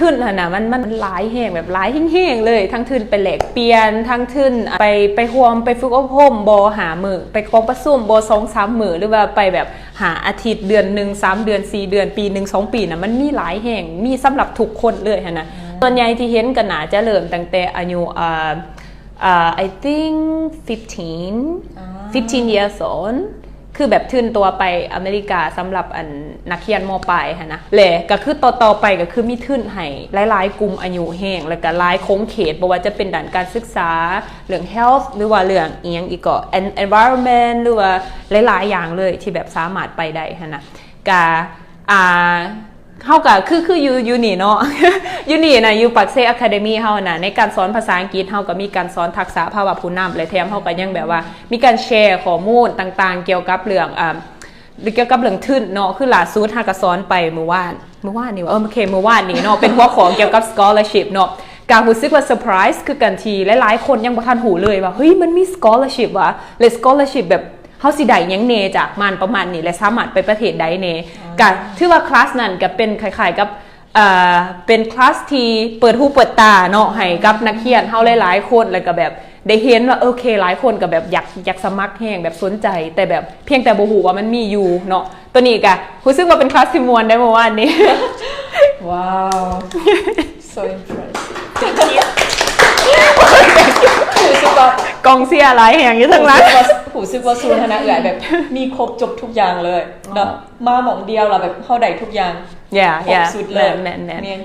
ທຶນຫັ້ນນະ ມັນ ມັນ ມັນຫຼາຍແຮງ ແບບຫຼາຍແຮງໆເລີຍ ທັງທຶນໄປແລກປ່ຽນ ທັງທຶນໄປ ໄປຮ່ວມ ໄປຝຶກອົບຮົມບໍ່ຫ້າມື້ ໄປກອງປະຊຸມບໍ່ສອງສາມມື້ ຫຼືວ່າໄປແບບຫ້າອາທິດ ເດືອນໜຶ່ງ ສາມເດືອນ ສີ່ເດືອນ ປີໜຶ່ງ ສອງປີນະ ມັນມີຫຼາຍແຮງ ມີສຳລັບທຸກຄົນເລີຍຫັ້ນນະ. ສ່ວນໃຫຍ່ທີ່ເຫັນກໍໜ້າຈະເລີ່ມຕັ້ງແຕ່ອາຍຸ ອ່າ ອ່າ I think fifteen fifteen years old ຄືແບບທຶນຕົວໄປອາເມລິກາສຳລັບອັນນັກຮຽນ ມ.ປາຍຫັ້ນນະ ແລະກໍຄືຕໍ່ໆໄປກໍຄືມີທຶນໃຫ້ຫຼາຍໆກຸ່ມອາຍຸແຮງ ແລ້ວກໍຫຼາຍຂົງເຂດ ບໍ່ວ່າຈະເປັນດ້ານການສຶກສາ ເລື່ອງ health ຫຼືວ່າເລື່ອງອີ່ຫຍັງອີກກໍ en- environment ຫຼືວ່າຫຼາຍໆຢ່າງເລີຍທີ່ແບບສາມາດໄປໄດ້ຫັ້ນນະ. ກະ ອ່າ ເຮົາກະຄື ຄືຢູ່ ຢູ່ນີ້ເນາະ ຢູ່ນີ້ນະ ຢູ່ປາກເຊ Academy ເຮົານະ ໃນການສອນພາສາອັງກິດ ເຮົາກໍມີການສອນທັກສະພາວະຜູ້ນຳ ແລະແຖມເຮົາກໍຍັງແບບວ່າມີການແຊຂໍ້ມູນຕ່າງໆ ກ່ຽວກັບເລື່ອງ ອ່າ ກ່ຽວກັບເລື່ອງທຶນເນາະ. ຄືລ່າສຸດເຮົາກໍສອນໄປມື້ວານ ມື້ວານນີ້ ເອີ ໂອເຄ ມື້ວານນີ້ເນາະ ເປັນຫົວຂໍ້ກ່ຽວກັບ scholarship ເນາະ. ກະຮູ້ສຶກວ່າ surprise ຄືກັນທີ່ຫຼາຍໆຄົນຍັງບໍ່ທັນຮູ້ເລີຍວ່າ ເຮີ້ຍ ມັນມີ scholarship ຫວາ ແລະ scholarship ແບບ ເຮົາຊິໄດ້ຫຍັງແດ່ຈາກມັນ ປະມານນີ້ ແລະສາມາດໄປປະເທດໃດແດ່. ກະຖືວ່າຄລາສນັ້ນກະເປັນຄ້າຍໆກັບ ເອີ ເປັນຄລາສທີ່ເປີດຫູເປີດຕາເນາະ ໃຫ້ກັບນັກຮຽນເຮົາຫຼາຍໆຄົນ ແລ້ວກະແບບໄດ້ເຫັນວ່າ ໂອເຄ ຫຼາຍຄົນກະແບບຢາກ ຢາກສະໝັກແຮງ ແບບສົນໃຈ ແຕ່ແບບພຽງແຕ່ບໍ່ຮູ້ວ່າມັນມີຢູ່ເນາະ. ໂຕນີ້ກະຮູ້ສຶກວ່າເປັນຄລາສທີ່ມ່ວນໄດ໋ມື້ວານນີ້. ວ້າວ so impressive ຮູ້ສຶກວ່າ ກອງເຊຍຫຼາຍແຮງຢູ່ທາງຫຼັງ ຮູ້ສຶກວ່າ ຮູ້ສຶກວ່າສູນຫັ້ນນະເອື້ອຍ ແບບມີຄົບຈົບທຸກຢ່າງເລີຍເນາະ ມາໝ່ອງດຽວລະແບບເຮົາໄດ້ທຸກຢ່າງ yeah ຄົບ yeah ສຸດເລີຍ ແມ່ນໆໆ ແມ່ນ.